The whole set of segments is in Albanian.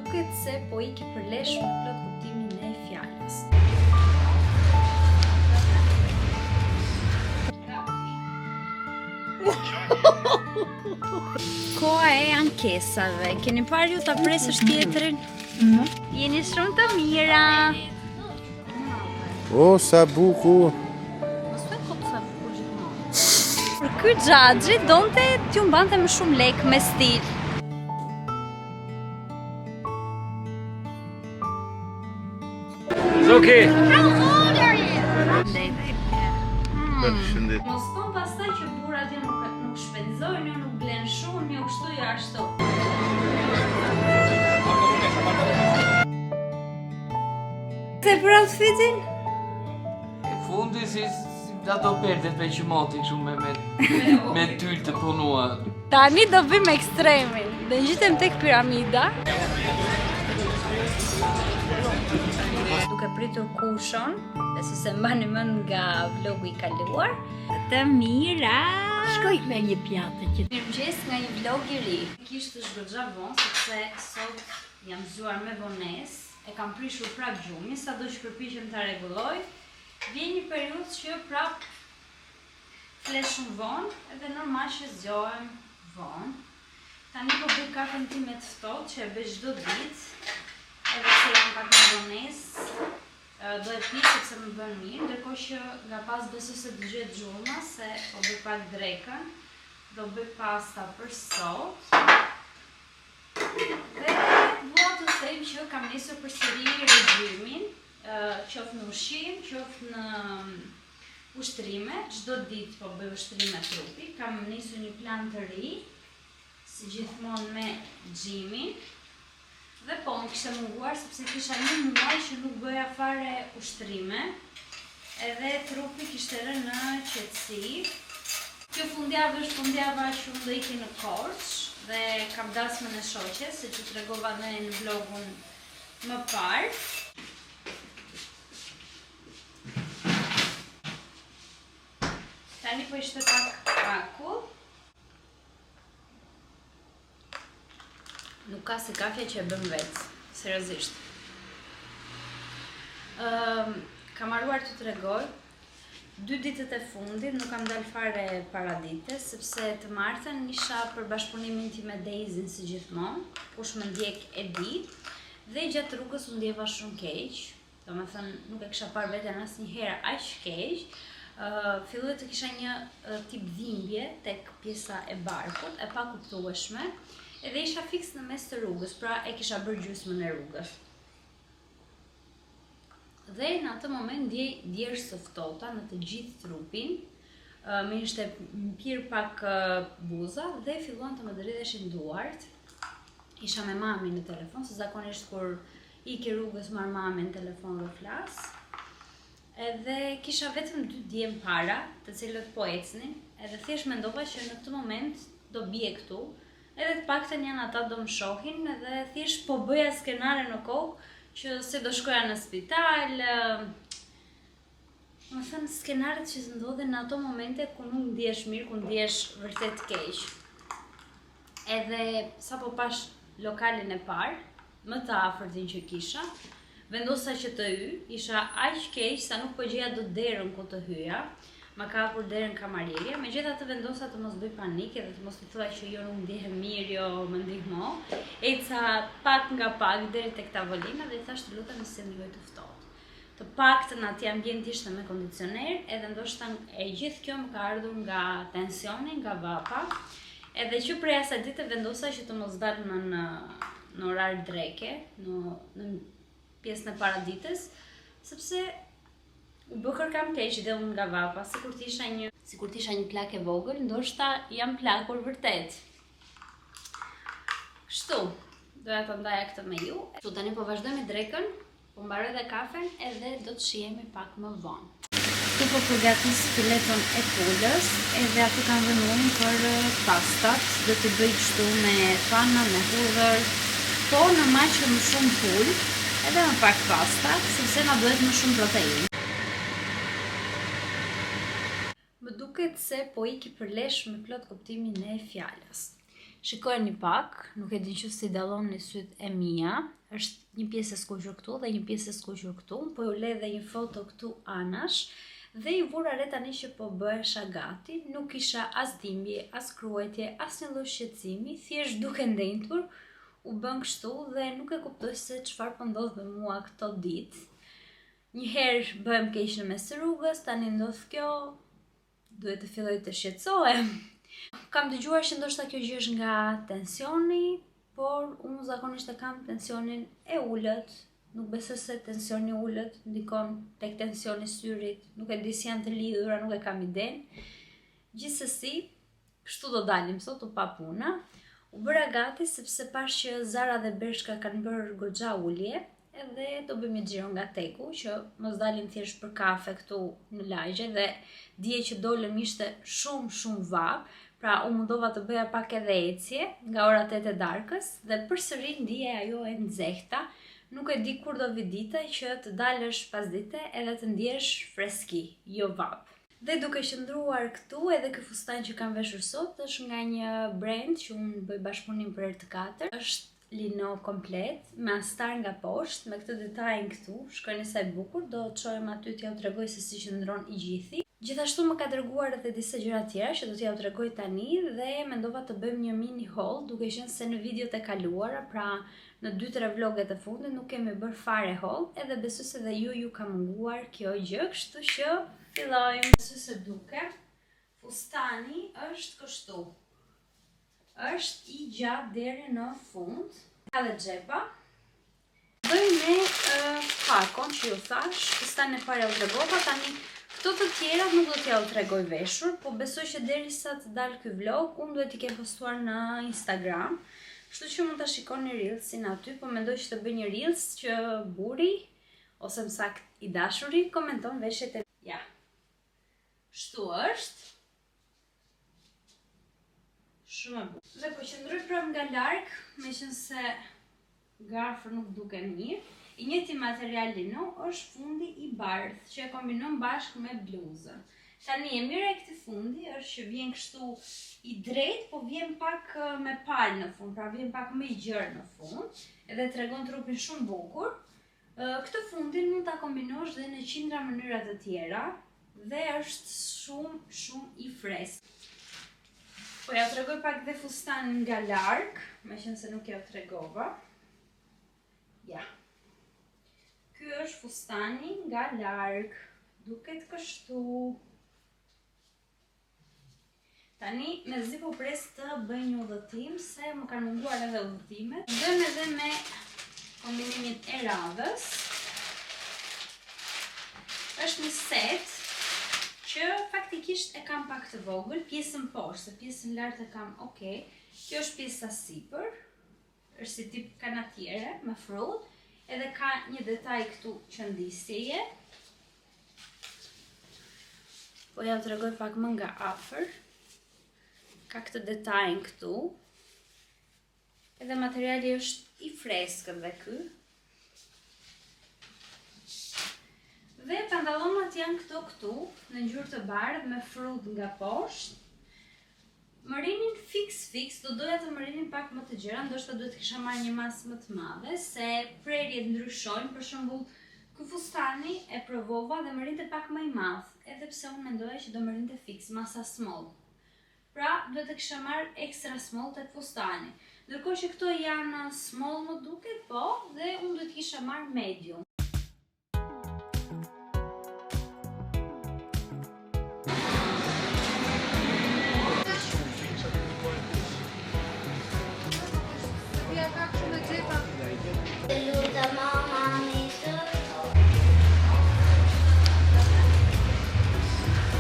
duket se po iki për lesh me plot kuptimin e fjalës. Koha e ankesave. Keni parë ju ta presësh tjetrin? Mm. Jeni shumë të mira. O, sa bukur. Mos thuaj kot sa bukur gjithmonë. Por ky xhaxhi donte t'ju mbante më shumë lek me stil. It's okay. How old are you? Përshëndet. Mos thon pastaj që burrat jo nuk nuk shpenzojnë, jo nuk blen shumë, jo kështu, jo ashtu. Se për outfitin? Fundi si, si ato perdet me qymoti kështu me me me tyl të punuar. Tani do bëjmë ekstremin. Do ngjitem tek piramida. Duke pritur kushon, dhe se s'e mbani mend nga vlogu i kaluar. Të mira! Shkoj me një pjatë që... Mirëmëngjes nga një vlog i ri. Kishtë është goxha vonë, sepse sot jam zgjuar me vonesë. E kam prishur prap gjumin, sado që përpiqem ta rregulloj, vjen një periudhë që prap fle shumë vonë edhe normal që zgjohem vonë. Tani po bëj kafen time të ftohtë që e bëj çdo ditë, edhe pse jam pak me vonesë, do e pi sepse më bën mirë, ndërkohë që nga pas besoj se dëgjohet zhurma se po bëj pak drekën, do bëj pasta për sot. Dhe dua të them që kam nisur përsëri regjimin, qoftë në ushqim, qoftë në ushtrime, çdo ditë po bëj ushtrime trupi, kam nisur një plan të ri, si gjithmonë me gjimin, dhe po më kishte munguar sepse kisha një muaj që nuk bëja fare ushtrime, edhe trupi kishte rënë në qetësi. Kjo fundjavë është fundjava që unë do iki në Korçë dhe kam dasmën e shoqes, siç ju tregova dhe në vlogun më parë. Tani po i shtoj pak akull. Nuk ka si kafja që e bën vetë, seriozisht. Ëm, kam harruar t'ju tregoj Dy ditët e fundit nuk kam dalë fare paradite, sepse të martën isha për bashkëpunimin tim me Dejzin si gjithmonë, kush më ndjek e di, dhe gjatë rrugës u ndjeva shumë keq, domethënë nuk e kisha parë veten asnjëherë aq keq, uh, filloi të kisha një uh, tip dhimbje tek pjesa e barkut, e pakuptueshme, edhe isha fiks në mes të rrugës, pra e kisha bërë gjysmën e rrugës. Dhe në atë moment ndjej djersë të ftohta në të gjithë trupin, më ishte mpirë pak buza dhe filluan të më dridheshin duart. Isha me mamin në telefon, se zakonisht kur iki rrugës marr mamin në telefon dhe flas. Edhe kisha vetëm dy djem para, të cilët po ecnin, edhe thjesht mendova që në këtë moment do bie këtu, Edhe të paktën janë ata do më shohin edhe thjesht po bëja skenare në kokë që se do shkoja në spital, domethënë skenaret që ndodhin në ato momente ku nuk ndihesh mirë, ku ndihesh vërtet keq. Edhe sapo pash lokalin e parë, më të afërtin që kisha, vendosa që të hyj, isha aq keq sa nuk po gjeja dot derën ku të hyja. Ma ka hapur derën kamarierja, megjithatë vendosa të mos bëj panik edhe të mos i thoja që jo nuk ndihem mirë, jo më ndihmo. Eca pak nga pak deri tek tavolina dhe i thash të lutem më sill një ujë të ftohtë. Të paktën aty ambienti ishte me kondicioner, edhe ndoshta e gjithë kjo më ka ardhur nga tensioni, nga vapa. Edhe që prej asaj dite vendosa që të mos dal më në në orar dreke, në në pjesën e paradites, sepse u bë kërkam keq dhe unë nga vapa, sikur të isha një sikur të isha një plakë e vogël, ndoshta jam plakur vërtet. Kështu, doja ta ndaja këtë me ju. Kështu tani po vazhdoj me drekën, Po mbaroj dhe kafen edhe do të shihemi pak më vonë. Këtu po përgatis fileton e pulës edhe aty kam vënë ujin për pastat. Do t'i bëj kështu me pana, me hudhër, po normal që më shumë pulë edhe më pak pasta, sepse na duhet më shumë proteinë. Më duket se po iki për lesh me plot kuptimin e fjalës. Shikojeni pak, nuk e di nëse i dalloni sytë e mia. Është një pjesë e skuqur këtu dhe një pjesë e skuqur këtu, po ju le dhe një foto këtu anash dhe i vura re tani që po bëhesha gati, nuk kisha as dhimbje, as kruajtje, asnjë lloj shqetësimi, thjesht duke ndenjtur u bën kështu dhe nuk e kuptoj se çfarë po ndodh me mua këto ditë. Një herë bëhem keq në mes të rrugës, tani ndodh kjo, duhet të filloj të shqetësohem. Kam dëgjuar që ndoshta kjo gjë është nga tensioni, por unë zakonisht e kam tensionin e ulët. Nuk besoj se tensioni i ulët ndikon tek tensioni i syrit, nuk e di si janë të lidhura, nuk e kam idenë. Gjithsesi, kështu do dalim sot u pa puna. U bëra gati sepse pash që Zara dhe Bershka kanë bërë goxha ulje, edhe do bëjmë një xhiro nga Teku, që mos dalim thjesht për kafe këtu në lagje dhe dje që dolëm ishte shumë shumë vapë, pra u mundova të bëja pak edhe ecje nga ora 8 e darkës dhe përsëri ndihej ajo e nxehta. Nuk e di kur do vi dita që të dalësh pasdite edhe të ndjesh freski, jo vapë. Dhe duke qëndruar këtu, edhe ky fustan që kam veshur sot është nga një brand që unë bëj bashkëpunim për herë të katërt. Është lino komplet, me astar nga poshtë, me këtë detajin këtu, shikojeni sa i bukur, do të çohem aty t'jua tregoj se si qëndron i gjithi. Gjithashtu më ka dërguar edhe disa gjëra tjera që do t'jua tregoj tani dhe mendova të bëjmë një mini haul, duke qenë se në videot e kaluara, pra në 2-3 vloget e fundit nuk kemi bërë fare haul, edhe besoj se dhe ju ju ka munguar kjo gjë, kështu që fillojmë. Besoj se duke, fustani është kështu. Është i gjatë deri në fund, ka dhe xhepa. Bëjmë me pakon që ju thash, fustanin e parë jua tregova, tani këto të tjerat nuk do t'jua tregoj veshur, po besoj që derisa të dalë ky vlog, unë duhet t'i kem postuar në Instagram, kështu që mund ta shikoni reelsin aty, po mendoj që të bëj një reels që burri, ose më saktë i dashuri, komenton veshjet e... Ja, kështu është. Shumë e bukur. Dhe po qëndroj prapë nga larg, meqenëse nga afër nuk duken mirë. I njëjti material lino është fundi i bardhë, që e kombinon bashkë me bluzën. Tani e mira e këtij fundi është që vjen kështu i drejtë, po vjen pak me palë në fund, pra vjen pak më i gjerë në fund, edhe tregon trupin shumë bukur. Këtë fundin mund ta kombinosh dhe në qindra mënyra të tjera dhe është shumë shumë i freskët. Po ja tregoj pak dhe fustanin nga larg, meqenëse nuk ja tregova. Ja. Ky është fustani nga larg. Duket kështu. Tani, mezi po pres të bëj një udhëtim, se më kanë munguar edhe udhëtimet. Vazhdojmë edhe me kombinimin e radhës. Është një set që faktikisht e kam pak të vogël, pjesën poshtë, se pjesën lart e kam ok. Kjo është pjesa sipër, është si tip kanatiere me frut, edhe ka një detaj këtu qëndisjeje. Po ja tregoj pak më nga afër. Ka këtë detajin këtu. Edhe materiali është i freskët dhe ky. Dhe pantallonat janë këto këtu, në ngjyrë të bardhë me frut nga poshtë. Më rrinin fiks fiks, do doja të më rrinin pak më të gjera, ndoshta duhet të kisha marrë një masë më të madhe, se prerjet ndryshojnë, për shembull, ky fustani e provova dhe më rrinte pak më i madh, edhe pse unë mendoja që do më rrinte fiks, masa small. Pra, duhet të kisha marrë extra small tek fustani. Ndërkohë që këto janë small më duket, po, dhe unë duhet të kisha marrë medium.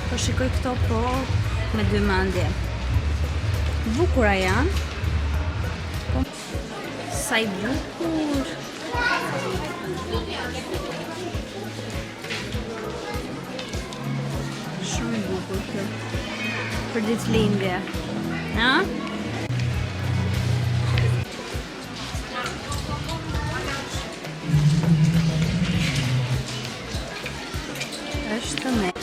Po shikoj këto po me dy mendje. Bukura janë. Po, sa i bukur. Shumë i bukur kjo. Për ditëlindje. Ha? Është me.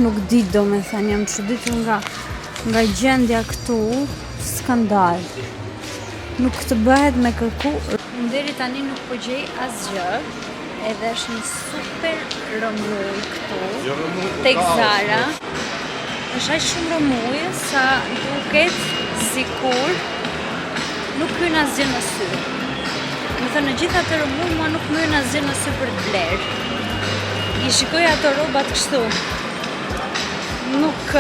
Nuk di domethënë, jam çuditur nga, nga gjendja këtu, skandal. Nuk të bëhet me kërku. Unë deri tani nuk po gjej asgjë, edhe është një super rrëmujë këtu, Jo, rrëmujë, po tek kaos, Zara. Është aq shumë rrëmujë sa duket sikur nuk hyn asgjë në sy. Domethënë, në gjithë atë rrëmujë, mua nuk më hyn asgjë në sy për të blerë. I shikoj ato rrobat kështu. Nuk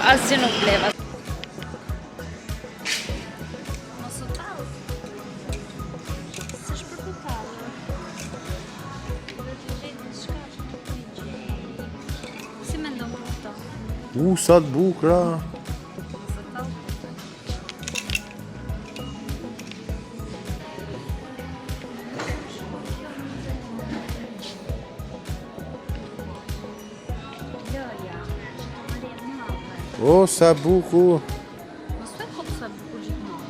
asgjë nuk bleva. Mos u tall. S'është për t'u tallur. Do të gjej diçka që nuk e gjej. Si mendon për këto? U, sa të bukura. Mos u tall. Loja, mori e madhe. O, sa bukur. Mos të kot sa bukur gjithmonë.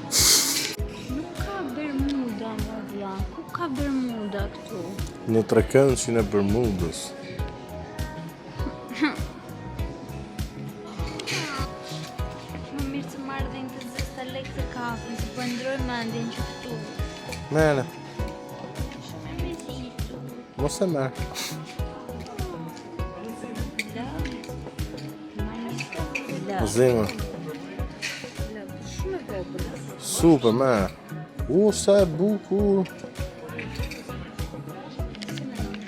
Nuk ka bermuda, më vlla. Ku ka bermuda këtu? Në trekëndëshin e Bermudës. Më mirë të marrë dhe një të zesta lek të kafe, se po e ndroj mendjen që këtu. Mere, Shumë e mërzitur. mos e merr. Lë. Lë. Zemër. Lë. Shumë e vogël. Super, merr. U, sa e bukur. Si mendon?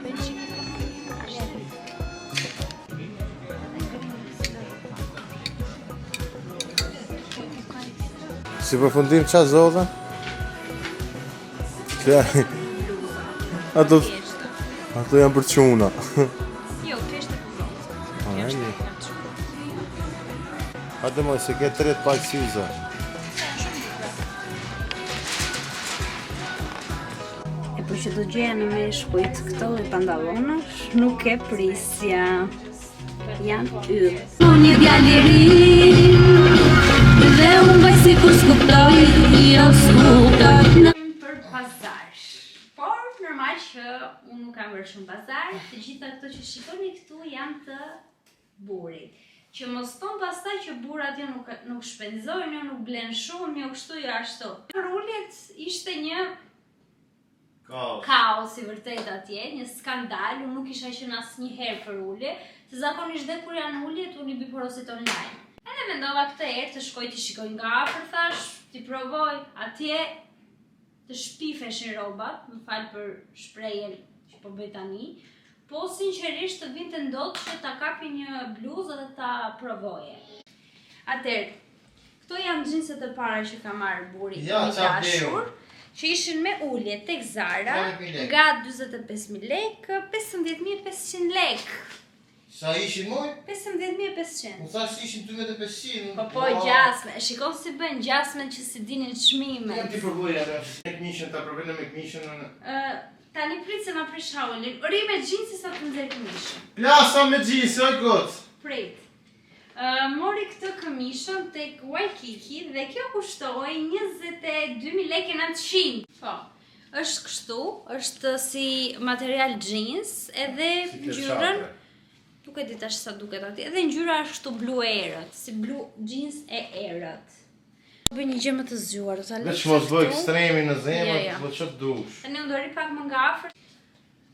Bëjnë çikë Si përfundim qa zodha? Qa? Ato, ato janë për çuna. Jo, kjo ishte për goca. A, Kjo është mirë. nga çuna. Hajde moj, se ke tret pak syza. E po që do gjeja në meshkujt këto lloj pantallonash, nuk e prisja. Janë yll. Unë një djalë i ri Dhe unë bëj sikur s'kuptoj Jo s'kuptoj Për pazar. Por normal që unë nuk kam bërë shumë pazar, të gjitha këto që shikoni këtu janë të burrit. Që mos thon pastaj që burrat jo nuk nuk shpenzojnë, jo nuk blen shumë, jo kështu, jo ashtu. Për uljet ishte një Kaos. kaos i vërtet atje, një skandal, unë nuk isha qenë asnjëherë për ulje, se zakonisht dhe kur janë uljet unë i bëj porosit online. Edhe mendova këtë herë të shkoj të shikoj nga afër thash, t'i provoj atje të shpifeshin rrobat, më fal për shprehjen që po bëj tani, po sinqerisht të vinte ndot që ta kapi një bluzë dhe ta provoje. Atëherë, këto janë xhinset e para që ka marrë burri Ja, i qa dashur, që ishin me ulje tek Zara 30.000 lekë. nga 45.000 lekë, 15.500 lekë. Sa ishin moj? 15.500. Unë thash se ishin 2500. Po po gjasme, e shikon si bën gjasme që si dinin çmimet. Jam ti provoj atë. Me këmishën, ta provoj me këmishën. unë. Ë, tani prit se ma prish haulin. Ri me xhinsi sa të nxjerr këmishën. Plasa me xhinse, oj goc. Prit. Ë, mori këtë këmishën tek Waikiki dhe kjo kushtoi 22.900 lekë. Po. Është kështu, është si material jeans, edhe Si ngjyrën kërshatre. Nuk e di tash sa duket atje. Edhe ngjyra është kështu blu e errët, si blu jeans e errët. Bëj një gjë më të zgjuar, do ta lësh. Veç mos bëj këtu. ekstremin në zemër, Jo, jo. po ç'të dush. Tani unë do ri pak më nga afër.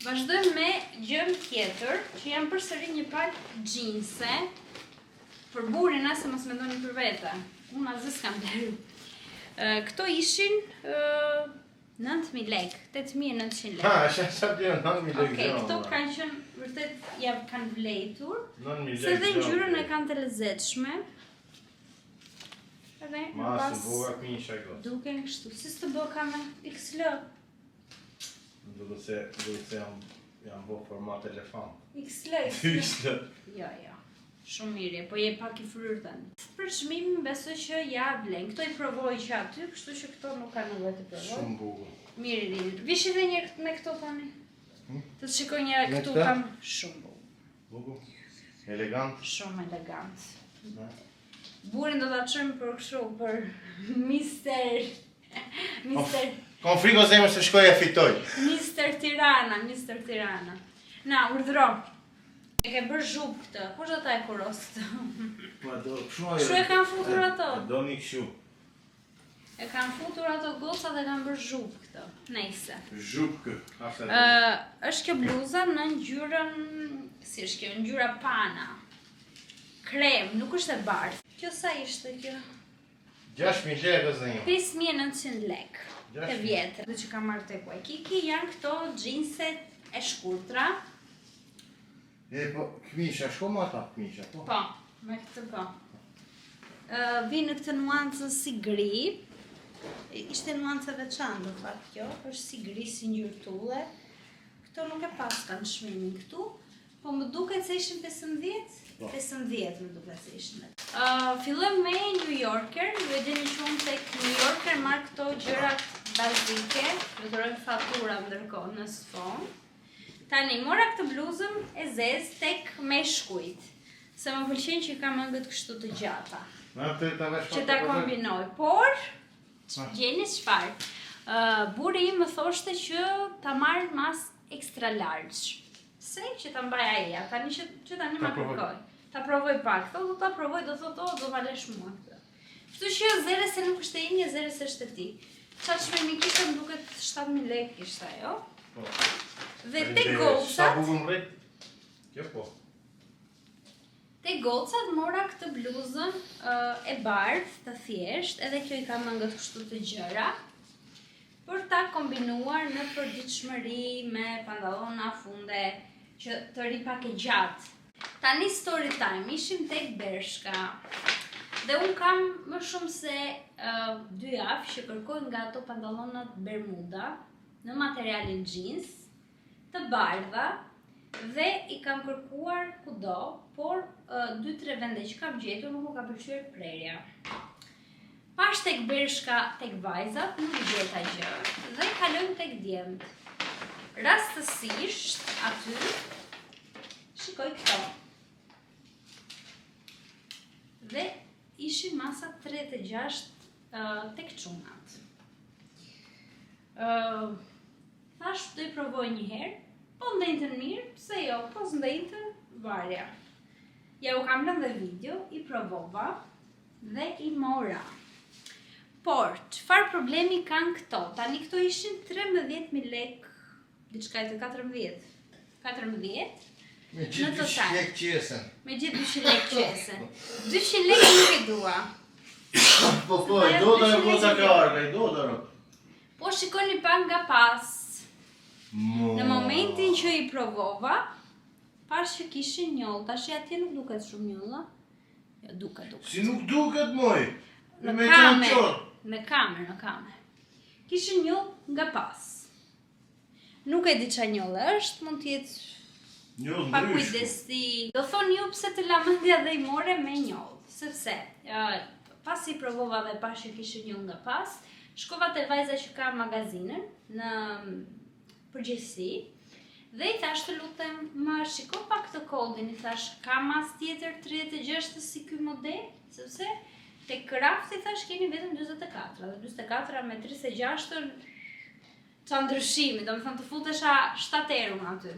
Vazhdojmë me gjën tjetër, që janë përsëri një palë xhinse. Për burrin, a se mos mendoni për vete. Unë asgjë s'kam blerë. Ë, Këto ishin ë 9000 lekë, 8900 lekë. Ha, është sa blen 9000 lekë. Okej, gjë, këto valla. kanë qenë vërtet ja kanë vlejtur. 9000 Se lekë. dhe gjë, ngjyrën e vlla. kanë të lezetshme. Edhe më Ma pas se buka këmisha goc. duken kështu. Si s'të bëka me XL? Duket se duket se jam jam bo format elefant. XL, XL. Ishte. Jo, jo. Shumë mirë, je, po je pak i fryrë tani. Për çmimin besoj që ja vlen. Këto i provoj që aty, kështu që këto nuk kanë nevojë të provoj. Shumë bukur. Mirë, Rini. Vish edhe një me këto tani. Të të shikoj një Me këtu këtë? kam shumë bukur, Bukur. Elegant. shumë elegant. Ne. Burin do ta çojmë për kështu për Mister Mister Kam frikë o zemër se shkoj e fitoj. Mister Tirana, Mister Tirana. Na, urdhro. E ke bërë zhub këtë. Kush do ta hekuros këtë? Po do, kështu ajo. Kështu e kanë futur ato. E doni kështu. E kanë futur ato gocat dhe kanë bërë zhub këtë. Nejse. Zhub kë. Asa. Ë, është kjo bluza në ngjyrën, si është kjo, ngjyra pana. Krem, nuk është e bardhë. Kjo sa ishte kjo? 6000 lekë zonjë. 5900 lek. Të 6000. vjetër. Dhe që kam marrë tek Waikiki janë këto xhinset e shkurtra. E po, këmisha, shko më ata këmisha, po. Po, me këtë po. Ë, Vinë në këtë nuancë si gri. Ishte nuancë e veçantë në fakt kjo, është si gri, si ngjyrë tulle. Këto nuk e pas kanë çmimin këtu, po më duket se ishin 15, Po. 15 më duket se ishin. Ë, fillojmë me New Yorker, ju e dini që unë tek New Yorker marr këto gjërat bazike, fluturojmë fatura ndërkohë në sfond. Tani mora këtë bluzën e zezë tek meshkujt, se më pëlqen që ka mëngët kështu të gjata, Na të ta vesh që ta kombinoj. Por gjeni çfarë? Ë burri im më thoshte që ta marr mas extra large. Se që ta mbaj ai, a tani që që tani Ta ma provoj. kërkoj. Ta provoj pak, thotë do ta provoj, do thotë oh, do ma lesh mua këtë. Kështu që zere se nuk është e imja, zere se është e ti. Qa çmimi kishte më duket 7000 lekë ishte ajo. Po. Dhe te Sa gocat, bukur më rrit? Kjo po. Te gocat mora këtë bluzën ë, e bardhë, të thjeshtë, edhe kjo i ka mëngët kështu të gjëra, për ta kombinuar në përditshmëri me pantallona, funde, që të ri pak e gjatë. Tani story time, ishim tek Bershka. Dhe unë kam më shumë se dy javë që kërkoj nga ato pantallonat Bermuda në materialin jeans, të bardha dhe i kam kërkuar kudo, por dy tre vende që kam gjetur nuk më ka pëlqyer prerja. Pash tek Bershka tek vajzat, nuk gjeta gjë dhe kalojmë tek djemt. Rastësisht aty shikoj këto. Dhe ishin masa 36 tek çunat. Ë thash do i provoj një herë, po ndenjtën mirë, pse jo, po s'ndenjtën varja. Ja u kam lënë dhe video, i provova dhe i mora. Por, çfarë problemi kanë këto? Tani këto ishin 13.000 lek, diçka e të 14. 14 Me Në gjithë dy total. lek qesen. me gjithë 200 lek qese. 200 lek nuk e dua. Po po, e do të e goca ka arka, i do të ro. Po shikoni pak nga pas. Mo. Në momentin që i provova, pash që kishin njollë. Tash atje nuk duket shumë njolla. Jo, duket, duket. Si nuk duket moj? Në Me qanë kamerë, qorë. në kamerë, në kamerë. Kishin njollë nga pas. Nuk e di ça njollë është, mund të jetë Njollë pa ndryshme. kujdesi. Do thonë ju pse të la mendja dhe i more me njollë, sepse ë, pasi provova dhe pash që kishin njollë nga pas, shkova te vajza që ka magazinën në përgjithësi dhe i thash të lutem, më shiko pak të kodin, i thash ka mas tjetër 36 si ky model, sepse tek rafti thash keni vetëm 44 dhe 44 me 36 qa ndryshimi, do më thënë të futesha 7 euro unë aty.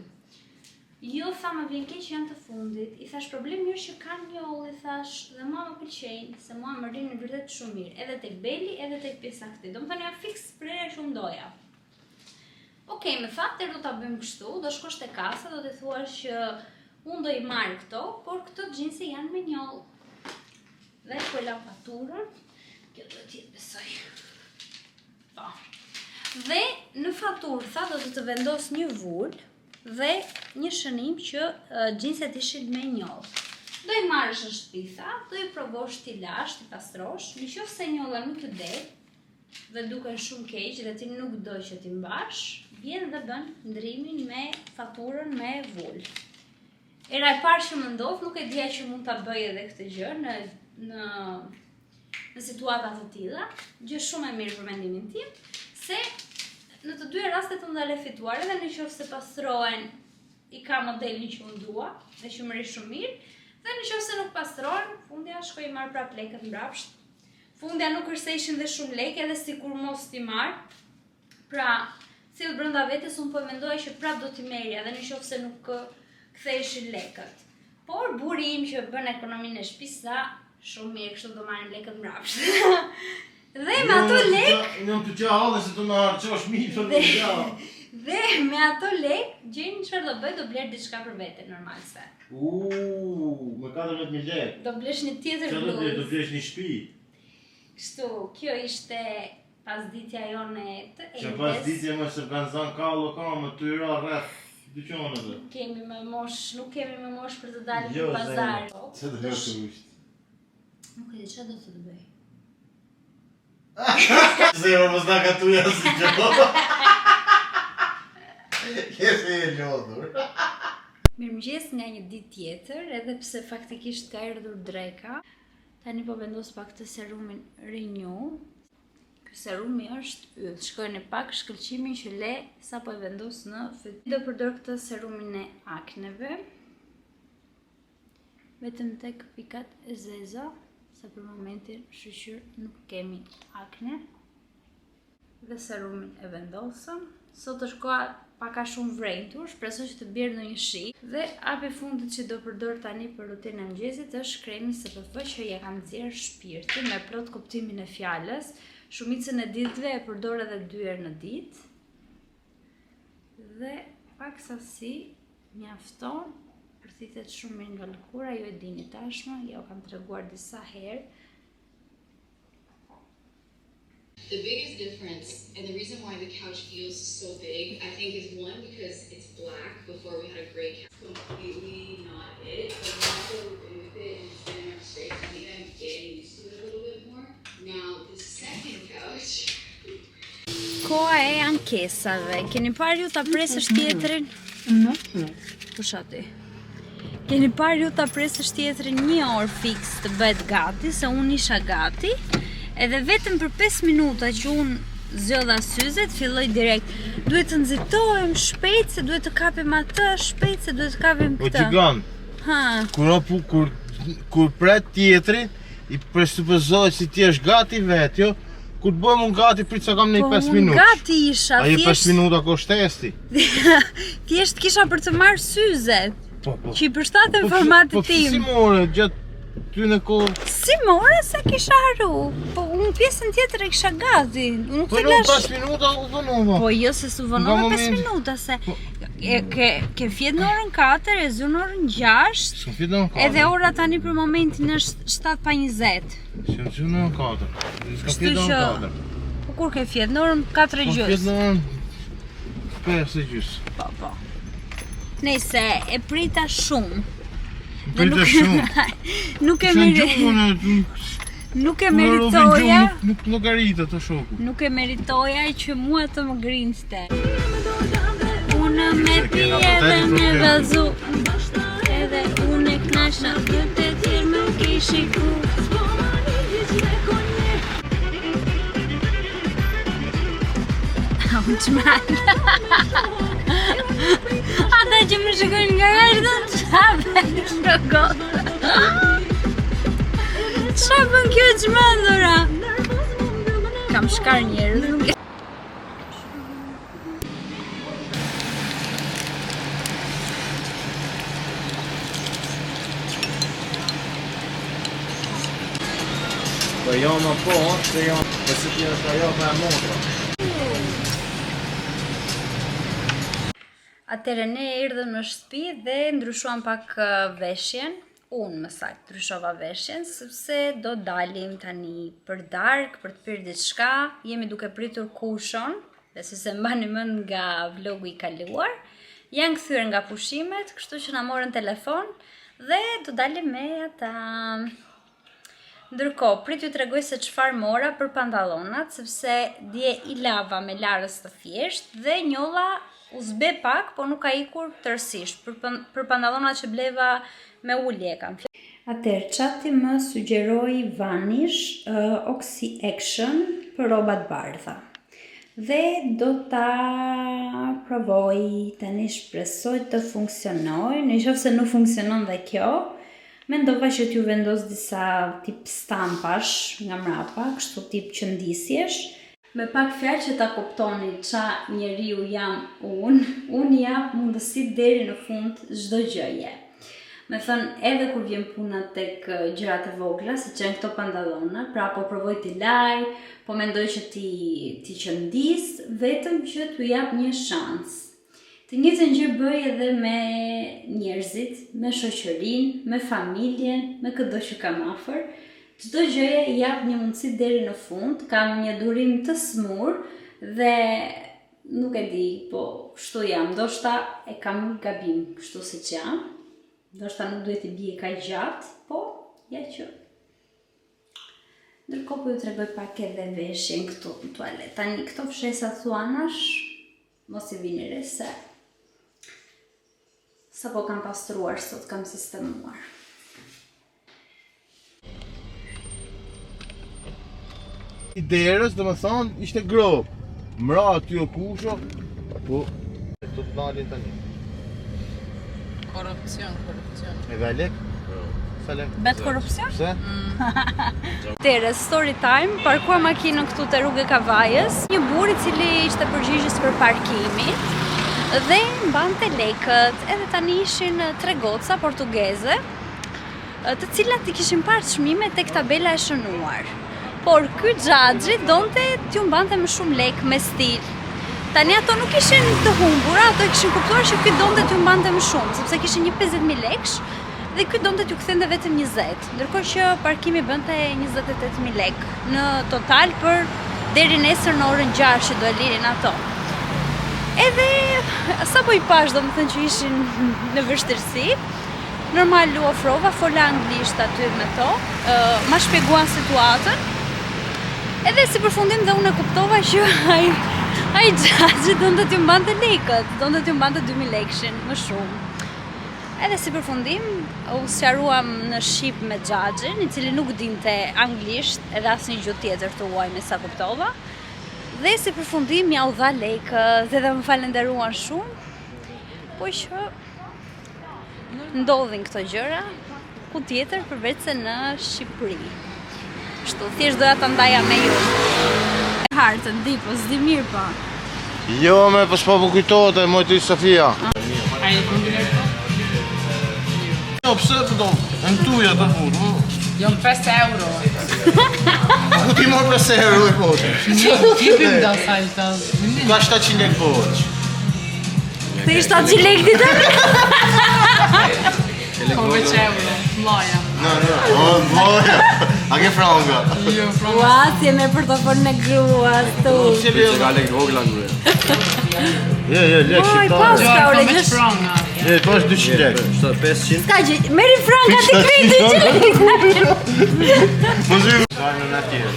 Jo, tha, më vjen keq që janë të fundit. I thash problemi është që kanë njollë, i thash, dhe mua më pëlqejnë, se mua më rrinë vërtet shumë mirë, edhe tek beli, edhe tek pjesa këtij. Do më thënë janë fiks prerja që unë doja. Okej, më tha, atëherë do ta bëjmë kështu, do shkosh te kasa, do t'i thuash që unë do i marr këto, por këto xhinse janë me njollë. Dhe ku e lam faturën, kjo do të jetë besoj. Po. Dhe në faturë tha do të të vendos një vulë dhe një shënim që uh, xhinset ishin me njollë. Do i marrësh në shtëpi tha, do i provosh ti lash, ti pastrosh, në qoftë se njolla nuk të del dhe duken shumë keq dhe ti nuk do që ti mbash, vjen dhe bën ndrimin me faturën me vulë. Era e parë që më ndodh, nuk e dija që mund ta bëj edhe këtë gjë në në në situata të tilla, gjë shumë e mirë për mendimin tim, se në të dyja rastet unë dale fituar, edhe në qoftë se pastrohen i ka modelin që unë dua dhe që më rri shumë mirë, dhe në qoftë se nuk pastrohen, fundja shkoj i marr prap lekët mbrapsht. Fundja nuk është se ishin dhe shumë lekë, edhe sikur mos t'i marr. Pra, thjesht brenda vetes unë po e mendoja që prap do t'i merrja, edhe në qoftë se nuk ktheheshin lekët. Por burri im që bën ekonominë e shtëpisë tha, shumë mirë, kështu do marrim lekët mbrapsht. Dhe me ato Jo, lek, Unë jam të qa hallin se do na harxhosh mi për Dhe- një gjë. dhe me ato lek, gjeni çfarë do bëj, do bler diçka për vete normal se. Uuu, me 14.000 lekë. Do blesh një tjetër Çfarë do blesh? Do bluzë. blesh një shtëpi. Kështu, kjo ishte pasditja jonë e të Që pas enjtes. ditje më se kanë zënë kallo ka më ty ra rreth dyqaneve. Kemi më mosh, nuk kemi më mosh për të dalë Jo, në pazar. Se do të usht. Nuk e di çfarë do të të bëj. Zero mos na ka tuja si gjë. Jesi e lodhur. Mirëmëngjes nga një ditë tjetër, edhe pse faktikisht ka erdhur dreka. Tani po vendos pak të serumin Renew. Ky serumi është yll. Shikojeni pak shkëlqimin që le sapo e vendos në fytyrë. Do përdor këtë serumin e akneve. Vetëm tek pikat e zeza, se për momentin shyqyr nuk kemi akne. Dhe serumin e vendosëm. Sot është koha pak a shumë vrenjtur, shpresoj që të bjerë ndonjë shi. Dhe hapi i fundit që do përdor tani për rutinën e mëngjesit është kremi SPF që ja kam nxjerr shpirtin me plot kuptimin e fjalës. Shumicën e ditëve e përdor edhe dy herë në ditë. Dhe pak sasi mjafton, përthithet shumë mirë nga lëkura, ju e dini tashmë, ja u kam treguar disa herë. The biggest difference and the reason why the couch feels so big, I think, is one because it's black. Before we had a gray couch, completely not it. But now that we've been with it and it's been in our space, I think I'm getting used to it a little bit more. Now the second couch. Koha e ankesave. Keni parë ju ta presësh tjetrin? Kush aty? Keni parë ju ta presësh tjetrin një orë fiks të bëhet gati, se unë isha gati. Edhe vetëm për 5 minuta që unë zgjodha syzet, filloi direkt. Duhet të nxitohem shpejt se duhet të kapim atë, shpejt se duhet të kapim O këtë. gjigant, Ha. kur apu kur kur pret tjetrin, i presupozohet si ti është gati vet, jo? Kur të bëhem unë gati, prit sa kam në Po 5 unë minutë. gati isha, Ajo 5 thjesht minuta ko është testi. thjesht kisha për të marrë syzet, Po, po. që i përshtaten Po, formatit po, tim. Si more, gjatë ty në kohë. Si more se kisha harru? Po unë pjesën tjetër e kisha gati. Unë nuk Po të jo, lash. 5 minuta u vonova. Po jo se su vonova Nga 5 momenti. minuta se Po. e, ke ke fjet në orën 4, e zu në orën 6. S'kom fjetë në orën 4. Edhe ora tani për momentin është 7 pa 20. S'kom fjetë në orën 4. S'kom Kështu fjetë në që- orën 4. Po kur ke fjet në orën 4 e Po fjetë gjysmë. në orën 5 e gjysë. Po po. Nëse e prita shumë. Dhe Prita nuk- shumë. Nuk e Isha në meri, gjumë, unë, nuk e unë robin gjumë, meritoja. Nuk, nuk llogaritet o shoku. Nuk e meritoja që mua të më grindte. Unë me Se pi kena edhe vërtet me problem. vallzu. Edhe unë e knaqna dhe të tjerë më ke shiku. Unë çmend. Ata që më shikojnë nga jashtë thonë qa bën kjo goca? Qa bën kjo çmendura? Kam shkar njerëz, nuk e Po jo më po, se jo, po se ti është ajo me motra. Atëre ne erdhëm në shtëpi dhe ndryshuam pak eh, veshjen. Unë më saktë ndryshova veshjen sepse do dalim tani për darkë, për të pirë diçka. Jemi duke pritur kushon, besoj se mbani mend nga vlogu i kaluar. Janë kthyer nga pushimet, kështu që na morën telefon dhe do dalim me ata. Ndërkohë, prit ju tregoj se çfarë mora për pantallonat, sepse dje i lava me larës të thjesht dhe njolla u zbe pak, po nuk ka ikur tërësisht. Për, pan- për pantallonat që bleva me ulje e kam fjalën. Atëherë, çati më sugjeroi Vanish uh, Oxy Action për rrobat bardha. Dhe do ta provoj tani shpresoj të funksionoj. Në qoftë se nuk funksionon dhe kjo, mendova që t'ju vendos disa tip stampash nga mrapa, kështu tip qëndisjesh. Me pak fjalë që ta kuptoni ça njeriu jam unë, unë jap mundësi deri në fund çdo gjëje. Me thënë, edhe kur vjen puna tek gjërat e vogla, siç janë këto pantallona, pra po provoj t'i laj, po mendoj që t'i t'i qëndis, vetëm që t'u jap një shans. Të njëjtën gjë bëj edhe me njerëzit, me shoqërinë, me familjen, me këdo që kam afër. Çdo gjëje i jap një mundësi deri në fund, kam një durim të smur dhe nuk e di, po kështu jam, ndoshta e kam gabim kështu siç jam. Ndoshta nuk duhet t'i bie kaq gjatë, po ja që Ndërkohë po ju tregoj pak edhe veshjen këtu në tualet. Tani këto fshesa thuanash Mos i vini re se sapo kam pastruar sot kam sistemuar. I derës, domethënë, ishte gropë. Mra aty o kusho, po të të nalin tani. Korrupsion, korrupsion. Edhe Alek? Sa lek? Bet korrupsion? Pse? Tere, story time, parkuam makinën këtu te rruga e Kavajës, një burrë i cili ishte përgjegjës për parkimin dhe mbante lekët, edhe tani ishin tre goca portugeze, të cilat i kishin parë çmimet tek tabela e shënuar. Por ky xhaxhi donte t'ju mbante më shumë lekë me stil. Tani ato nuk ishin të humbura, ato e kishin kuptuar që ky donte t'ju mbante më shumë, sepse kishin një 50.000 lekësh dhe ky donte t'ju kthente vetëm 20, ndërkohë që parkimi bënte 28.000 lekë në total për deri nesër në orën 6 që do e linin ato. Edhe sapo i pash, domethënë që ishin në vështirësi, Normal u ofrova, fola anglisht aty me to, ma shpjeguan situatën. Edhe si përfundim dhe unë e kuptova që ai ai xhaxhi donte t'ju mbante lekët, donte t'ju mbante 2000 lekëshin më shumë. Edhe si përfundim u sqaruam në shqip me xhaxhin, i cili nuk dinte anglisht edhe asnjë gjuhë tjetër të huaj me sa kuptova. Dhe si përfundim ja u dha lekët edhe më falenderuan shumë. Po që ndodhin këto gjëra, ku tjetër përveç se në Shqipëri. Kështu, thjesht doja ta ndaja me ju. Hartën, di, po s'di mirë po. Jo, me po s'po më kujtohet e moj ti Sofia. A i bën mirë po? Jo, pse po do? Në tuja të fut, mo. Jo, 5 euro. Ku ti mor 5 euro i po? Ti bim da salta. Ka 700 lekë borxh. Të ishte atë që lekë ditë? Po veç euro, mlaja. No, no, o, mlaja. A ke franga? Jo, franga. Ua, si e me portofolin e gruas, tu. Se ka lekë vogla gruaja. Jo, jo, lekë Oj, pas shqiptare. ka, ore, Veç gjësh. franga. Jo, po është 200 lekë. 500. S'ka gjë, merri franga të krejt 200 lekë. Mos i në natyrë.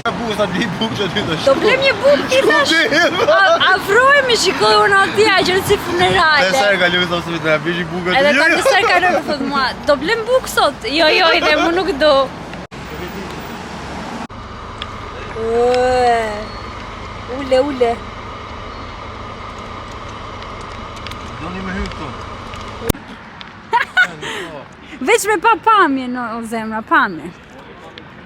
Ka bukë, sa bli bukë që aty të Do blem një bukë ti thash. Afrohemi shikoj unë atje, a gjërë si funerale. Pesë herë kaloi thoshte se na blishi bukë aty. Edhe ta kësaj kaloi më thot mua, do blem bukë sot? Jo, jo, i dhe mu nuk do. Ue, Ule, ule. Doni me hy këtu. Veç me pa pamje, no, o zemra, pamje.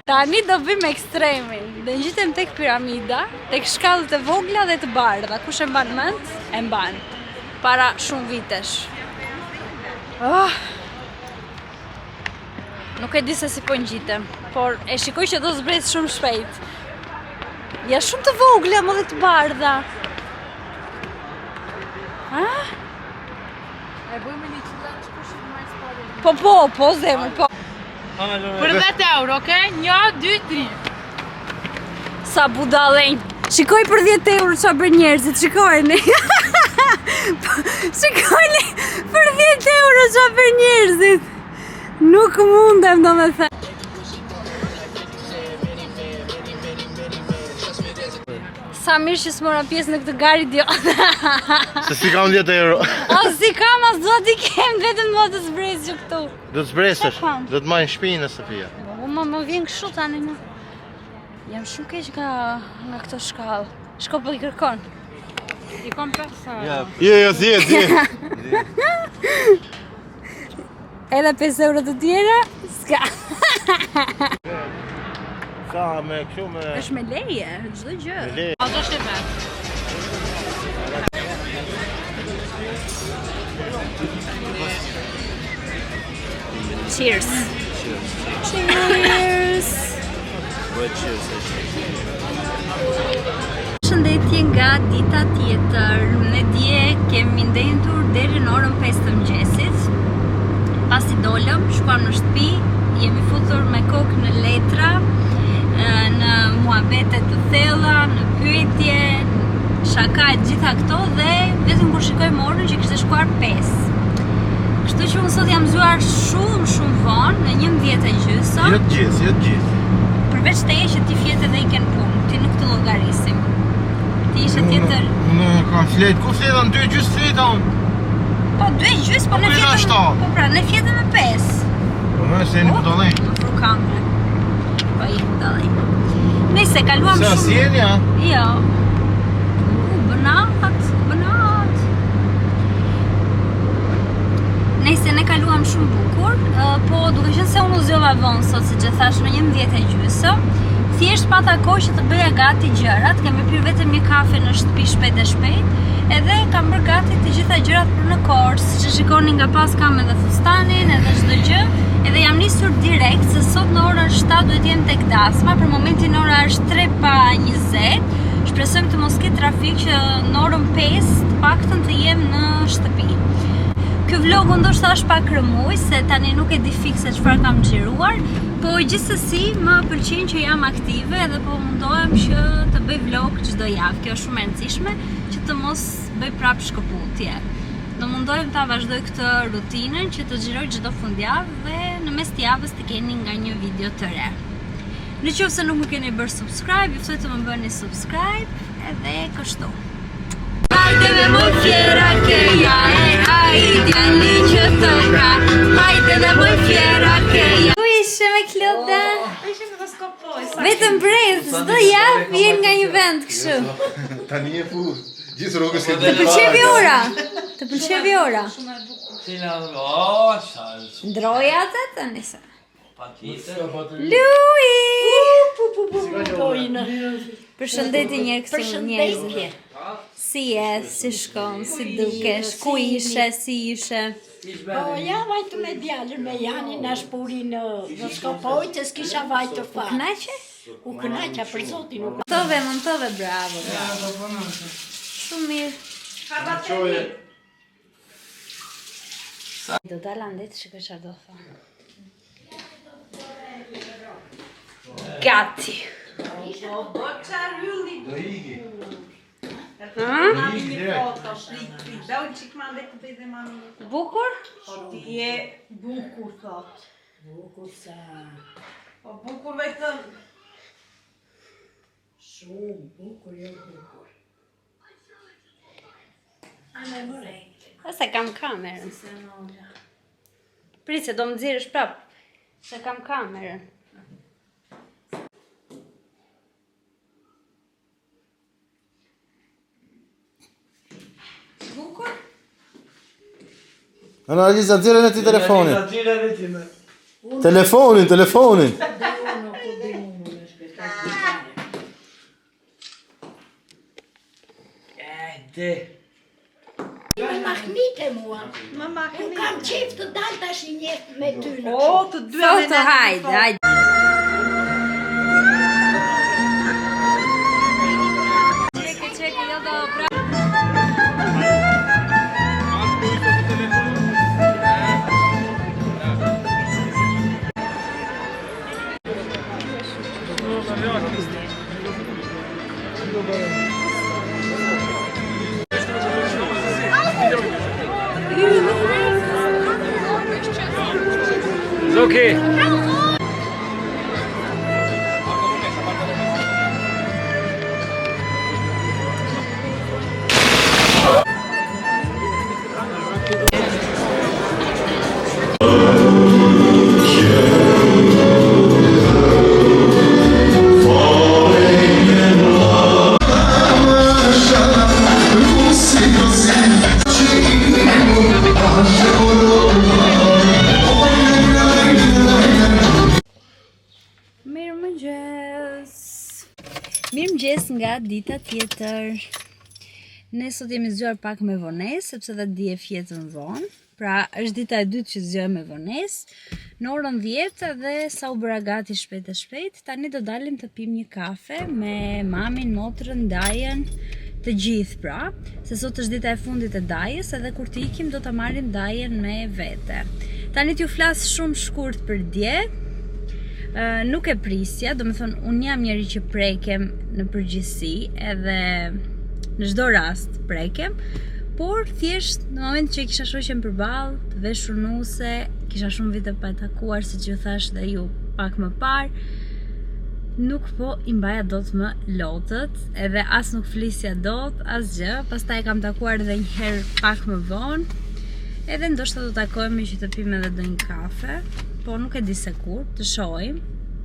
Tani do bëjmë ekstremin. Do ngjitem tek piramida, tek shkallët e vogla dhe të bardha. Kush e mban mend? E mban. Para shumë vitesh. Oh. Nuk e di se si po ngjitem, por e shikoj që do zbres shumë shpejt. Ja shumë të vogla, më dhe të bardha. Ha? E bëjmë një challenge kush i marr spore. Po po, po zemër, po. Për 10 euro, okay? 1 2 3. Sa budallenj. Shikoj për 10 euro ça bëjnë njerëzit, shikojeni. Shikojeni për 10 euro ça bëjnë njerëzit. Nuk mundem domethënë. Sa mirë që s'mora pjesë në këtë garë idiot. Se s'i kam 10 euro. As s'i kam, as dua t'i kem, vetëm dua të zbres që këtu. Do të zbresësh, do të marrin shpinë Sofia. Po më më vjen kështu tani më. Jam shumë keq nga nga këto shkallë. Shko po i kërkon. I kam 5 euro. Ja, jo, jo, 10, 10. Edhe 5 euro të tjera, s'ka. Sa me kështu me Është me leje, çdo gjë. Me leje. Ato është e vet. Cheers. Cheers. Bëhet cheers. Përshëndetje nga dita tjetër. Ne dje kemi ndenjtur deri në orën 5 të mëngjesit. Pasi dolëm, shkuam në shtëpi, jemi futur me kokë në letra, në muhabete të thella, në pyetje, shaka e gjitha këto dhe vetëm kur shikojmë orën që kishte shkuar 5. Kështu që unë sot jam zgjuar shumë shumë vonë, në 11 e gjysmë. Jo të gjithë, jo të gjithë. Përveç teje që ti fjet edhe ike në punë, ti nuk të llogarisim. Ti ishe tjetër. Unë kam flet, ku fleta në 2 e gjysmë fleta unë? Po 2 e gjysmë, po ne fjetëm. Po pra, ne fjetëm me 5. Po më se jeni budallej. Më fru kamera. Po jemi budallej. Nëse kaluam shumë. Se jeni, a? Jo. U, bënat, bënat. Nëse ne kaluam shumë bukur, po duke qenë se unë u zgjova vonë sot, siç e thashë në 11 e gjysmë, thjesht pata kohë që të bëja gati gjërat, kemi pirë vetëm një kafe në shtëpi shpejt e shpejt, edhe kam bërë gati të gjitha gjërat për në Korçë, siç e shikoni nga pas kam edhe fustanin, edhe çdo gjë, edhe jam nisur direkt se sot në orën 7 duhet jem tek dasma, për momentin ora është 3 pa 20. Shpresojmë të mos ketë trafik që në orën 5 të paktën të jem në shtëpi. Ky vlogu ndoshta është pak rrëmujë se tani nuk e di fiks se çfarë kam xhiruar, po gjithsesi më pëlqen që jam aktive edhe po mundohem që të bëj vlog çdo javë. Kjo është shumë e rëndësishme që të mos bëj prapë shkëputje. Do mundohem ta vazhdoj këtë rutinën që të xhiroj çdo fundjavë dhe në mes të javës të keni nga një video të re. Në qoftë se nuk më keni bërë subscribe, ju ftoj të më bëni subscribe edhe kështu. Hajde me moj fjera ke ja e ai djali që të ka Hajde me moj fjera ke ja Ku ishe me Kloda? Oh, ishe në Voskopoj. Vetëm brez, çdo javë vjen nga një vend kështu. Tani e fu, gjithë rrugës ke Të pëlqeu Vjora? Të pëlqeu Vjora? Shumë e bukur. Cila, oh, sa, Ndroja atë tani se. patjetër. Lui! Pojnë. Përshëndetje një herë këtu njerëzit. Përshëndetje. Si je, si shkon, si dukesh, ku ishe, si ishe. Po ja vajtë me djalën me Janin na shpuri në Voskopoj që s'kisha vajtë fare. Kënaqe? U kënaqa për zotin, u Montove, montove, bravo, bravo. Shumë mirë. Do dala në det të shikoj çfarë do thonë. Gati. Do iki. Ëh? Iki direkt. Bukur? Po ti je bukur thot. Bukur sa Po bukur vetëm shumë bukur jo bukur. Ana e mëre. Se kam kamerën. Prit se do më nxjerrësh prap. Se kam kamerën. Bukur? Analiza nxjerrën e ti telefonin. Nxjerrën e ti me. Telefonin, telefonin. Eh, de. Më mahnite mua. Më mahnite. Unë kam qejf të dal tash një njeh me ty në O, të dyja me Foto, hajde, hajde. Çeke, çeke, jo do pra. It's okay. Mirëmëngjes nga dita tjetër. Ne sot jemi zgjuar pak me vonesë, sepse dhe dje fjetëm vonë. Pra, është dita e dytë që zgjohem me vonesë. Në orën 10 dhe sa u bëra gati shpejt e shpejt, tani do dalim të pim një kafe me mamin, motrën, dajën, të gjithë pra, se sot është dita e fundit e dajës edhe kur të ikim do ta marrim dajën me vete. Tani t'ju flas shumë shkurt për dje, nuk e prisja, domethënë unë jam njeri që prekem në përgjithësi edhe në çdo rast prekem, por thjesht në moment që e kisha shoqen përballë, të veshur nuse, kisha shumë vite pa e takuar, siç ju thashë dhe ju pak më parë, nuk po i mbaja dot më lotët, edhe as nuk flisja dot, asgjë, pastaj e kam takuar edhe një herë pak më vonë, edhe ndoshta do takohemi që të pimë edhe ndonjë kafe, po nuk e di se kur, të shohim,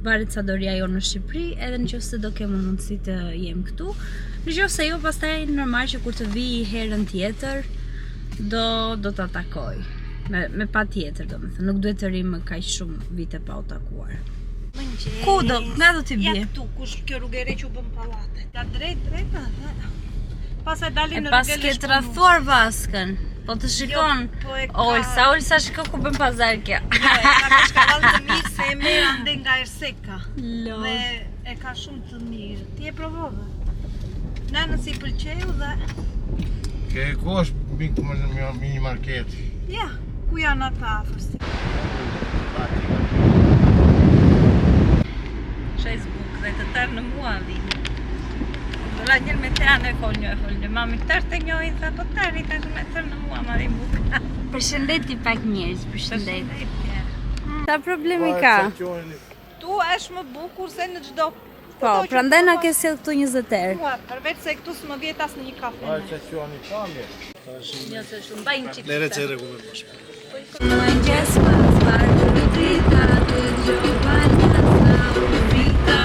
varet sa do rri ajo në Shqipëri, edhe në qoftë se do kem mundësi të jem këtu. Në qoftë se jo, pastaj normal që kur të vij herën tjetër, do do ta takoj. Me me patjetër, domethënë, nuk duhet të rrim më kaq shumë vite pa u takuar. Ku do, nga do t'i Ja bie? këtu, kush kjo rrugë e re që u bën pallate. Ja drejt, drejt, dhe pastaj E dalim në pas rrugën ke e tradhtuar vaskën. Po të shikon. Jo, po e ka- Olsa, Olsa shiko ku bën pazar kjo. Jo, e ka kashkavall të mirë se e merr ande nga Erseka. Lord. Dhe e ka shumë të mirë. Ti e provove. Nanës i pëlqeu dhe Ke ku është mini market? ja, ku janë ata afërsi? Facebook dhe të tërë në mua vinë. Dola njërë me te anë e fol një e fol një. Mami tërë të njohin, tha po tërë i tash me tërë në mua marrin bukë. Përshëndeti pak njerëz, përshëndet. Sa problemi ka? Tu është më bukur se në çdo Po, prandaj na ke sjell këtu 20 herë. Mua, përveç se këtu s'më vjet as në një kafe. Që quani pamje. Lere që e rregulloj më shpejt. Mëngjes pas barku drita Dëgjova një zë prita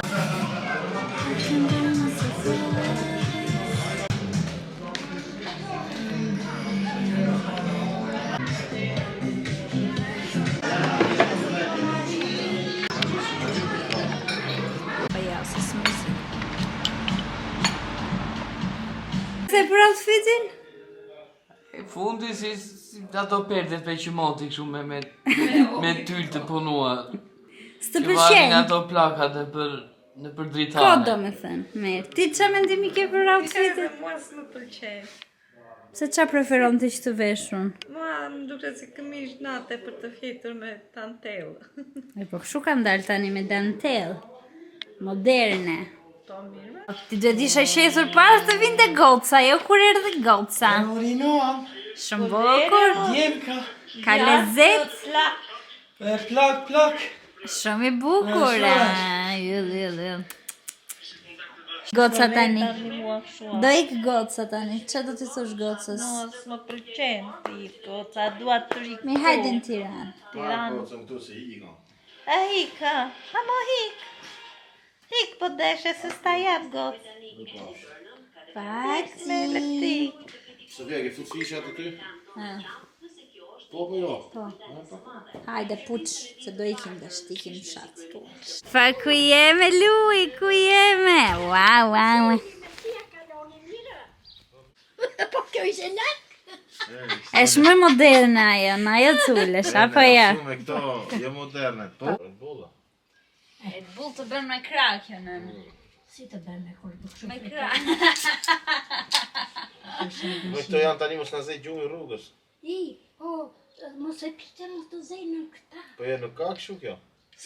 Po ja, se s'mërzi. Se për outfitin? E fundi si, si ato perdet me qimoti kështu me me me tyl të punuar. S'të Që varin pëlqen? ato plakat e për në për dritane. Ko do me thënë, mirë. Ti qa mendimi ke për outfitin? Mua s'më pëlqen. Se qa preferon ti që të veshun? Mua më duket si këmish nate për të fjetur me tantell. E po kështu kam dalë tani me dantel. Moderne. Po mirë. Ti duhet isha qethur para të vinte goca, jo kur erdhi goca. Urinuam. Shumë bukur. Djemka. Ka lezet. E plak, plak. Shumë i bukur. a, Yll, yll, yll. Goca tani. Do ik goca tani. Qa do t'i thosh gocës? S'më pëlqen ti goca, dua të ri. Mi hajde në Tiranë. Tiranë. Gocën këtu se i ka. A hik, ha? Ha mo hik. Hik po deshe se s'ta jap gocë. Pati. Me lëkti. Sofia, ke fut fishat aty? Ha, Po, po jo. Po. Hajde puç, se do ikim tash, të ikim në fshat. Fa ku jeme Lui, ku jeme? Ua, ua, ua. Po kjo ishte lart. Është më moderne ajo, në ajo culesh, apo jo? Shumë me këto, jo moderne. Po. Red Bull. Red Bull të bën me krah kjo nënë. Si të bën me kur kështu. Me krah. Po këto janë tani mos na zej gjumi rrugës. I, po, mos e pite mos të zejnë këta. Po jo, nuk ka kështu kjo.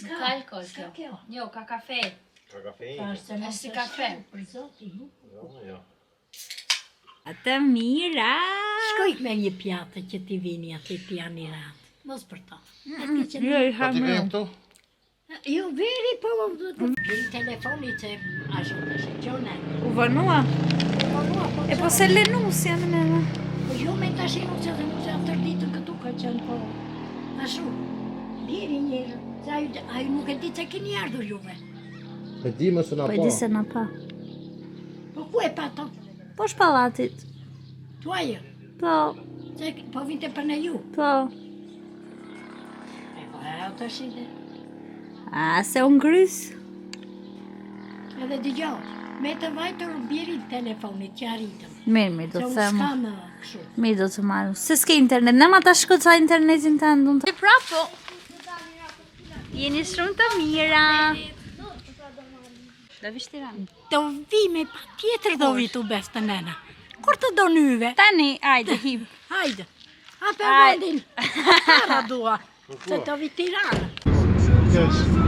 Nuk ka alkool S'ka kjo. kjo. Jo, ka kafe. Ka kafeinë. Është se mos Është si të kafe. shkru, Për zotin, nuk. Jo, jo. Atë mira. Shkoj me një pjatë që ti vini aty pjani ratë. Mos për to. Atë që Jo, i Po ti vjen këtu? Jo, veri, po, Veri telefonit se ashtu tash e gjona. U vonua. Po, po, po, E po se lenusja më nëna. Po jo me tash e nusja dhe nusja tërë ditën këtu ka qenë, po ashtu. Bjeri njërë, se ai ai nuk e di se keni ardhur juve. E di më se na Po e di se na pa. Po ku e pa to? Po shpallatit. Tuaj, Po, se po vinte për në ju. po. E po e o tash i dhe. A, se u ngrys. Edhe dëgjoj. Me të vajtur biri telefonit që arritëm. Mirë, mirë, do Se të unë them. s'kam kështu. Mirë do të marrë. Se s'ke internet, në ma ta shko ca internetin të ndun. E pra po. Jeni shumë të mira. Do vish Tiranë. Do vi me pa tjetër do vi të beftë nena. Kur të do nyve? Tani, ajde, hip. Hajde. A për Hajde. vendin. Para dua. Se do vi Tiranë. Keq.